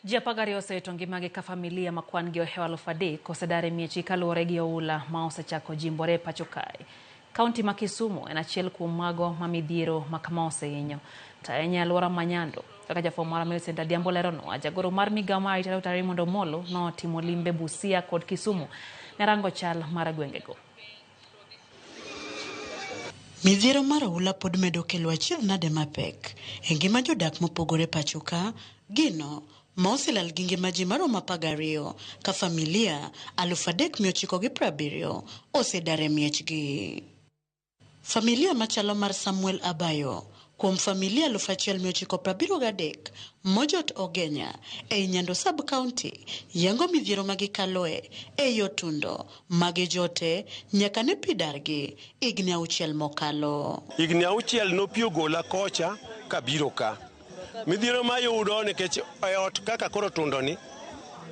Ji 12 osewito ngimagi ka familia ma kwan gi ohewo 3000 osedar e miechgi kaluwore gi oula ma osechako jimbore e pacho kae. Kaunti ma Kisumu en achiel kuom mago ma midhiero ma kama osehinyo. To ahinya e alwora ma Nyando. Kaka jafwambo marwa Millicent Adhiambo leronwa, jagoro mar migawo mar arita Dr. Raymond Omolo notimo limbe Busia kod Kisumu ne rango chal mar gwengego. Midhiero mar oula pod medo kelo achiedh nade mapek e ngima jodak mopogore pacho ka, gino ma oselal gi ngima ji maromo 12 ka familia 3970 osedar e miechgi. Familia machalo mar Samuel Abayo kuom familia 1973 mojot Ogenya ei Nyando sub-county yango midhiero ma gikaloe ei Otundo magijote nyaka ne pi dargi higni 6 mokalo. Higni 6 no pi ogola kocha kabiro ka. Midhiero mayudo nikech e ot kaka koro Otundo ni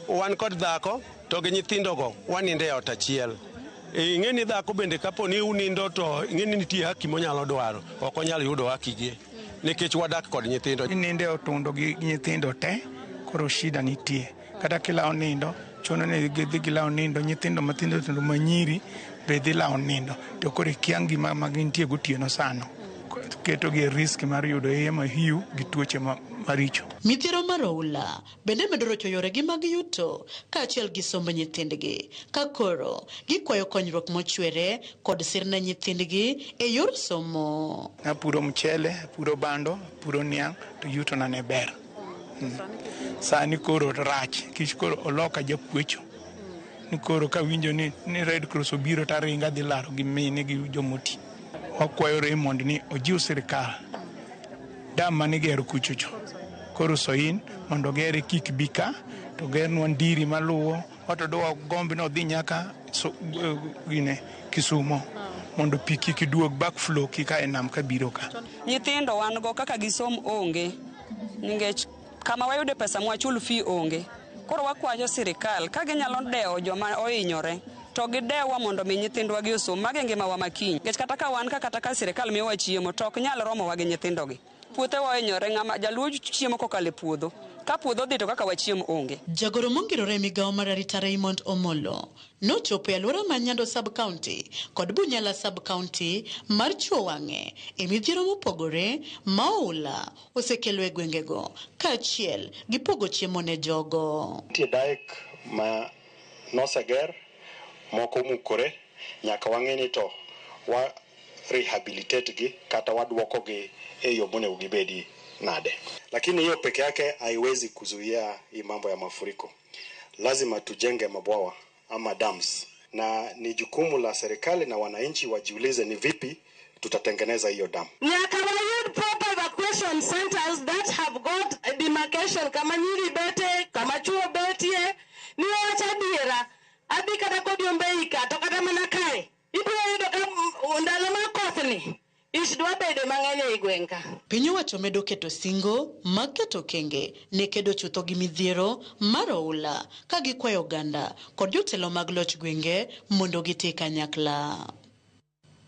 wan kod dhako to gi nyithindogo wanindo e ot achiel. Ing'e ni dhako bende kapo ni unindo to ing'e ni nitie haki monyalo dwaro, ok onyal yudo haki gi nikech wadak kod nyithindo. Inindo e Otundo gi nyithindo te, koro shida nitie. Kata kilawo nindo, chuno ni gidhi gilawo nindo, nyithindo mathindo tindo manyiri be dhi lawo nindo. To koro ikia ngima ma gintie gotieno sano. Ketogi e risk mar yudo iye mahiu gi tuoche maricho. Midhiero mar oula bende medo rocho yoregi mag yuto kaachiel gi somb nyithindgi, ka koro gikwayo konyruok mochwere kod sir ne nyithindgi e yor somo. Apuro mchele, apuro bando, apuro niang' to yutona ne ber. Sani koro rach, kich koro oloka jakwecho. Ni koro kawinjo ni Red Cross obiro taringa adhi laro gi mine gi jomoti. Wakwayo Raymond ni ojiw sirikal dam mane igero kuchocho koro Soin mondo ogere kik bi ka to gernwa ndiri maluwo wato dwa gomb ni odhi nyaka gine Kisumo mondo pi kik duog backflow kik a e nam kabiro ka. Nyithindo wan go kaka gisom onge nikech kama wayude pesa mwachul fee onge. Koro wakwayo sirikal ka ginyalo dewo joma ohinyore to gidewa mondo mi nyithindwa gi osom. Mago e ngimawa ma kiny. Nikech kata ka wan ka kata ka sirikal miyowa chiemo to ok nyal romowa gi nyithindogi. Puothewa ohinyore, ng'ama jaluo chiemo kokalo e puodho. Ka puodho odhi to kaka wachiem onge. Jagoro mongirore e migawo mar arita Raymond Omolo nochopo e alwora ma Nyando sub-county kod Bunyala sub-county mar chiwo wang'e e midhiero mopogore ma oula osekelo e gwengego kaachiel gi pogo chiemo ne jogo. Nitie dike ma noseger, moko omukore, nyaka wang'e ni to wa rehabilitate gi kata waduoko gi e yo monego gibedi nade. Lakini hiyo peke yake haiwezi kuzuia hii mambo ya mafuriko. Lazima tujenge mabwawa ama dams, na ni jukumu la serikali na wananchi wajiulize ni vipi tutatengeneza hiyo dam. Nyaka wayud proper evacuation centers that have got demarcation kama nyiri bete, kama chuo betie. Ni wach adiera, adhi kata kod Ombei ka, to kata mana kae, ibiro yudo ka ndalo mar kothni, ich dwa bedo mang'eny ei gweng' ka. Piny owacho medo keto singo mag keto okenge ne kedo chutho gi midhiero mar oula ka gikwayo oganda kod jotelo mag loch gwenge mondo giti kanyakla.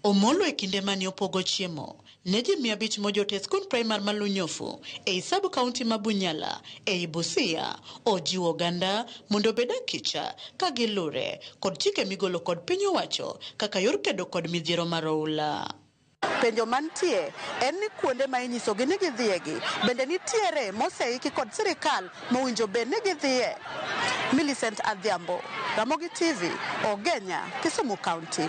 Omolo e kinde mane opogo chiemo ne ji 500 mojot e skund primar ma Lunyofu ei sub county ma Bunyala ei Busia ojiwo oganda mondo obed akicha ka gilure kod chike migolo kod piny owacho kaka yor kedo kod midhiero mar oula. Penjo mantie en ni kuonde ma inyisogi ni gidhiyegi bende nitiere moseiki kod sirikal mowinjo bed ni gidhiye. Millicent Adhiambo, Ramogi TV, Ogenya, Kisumu County.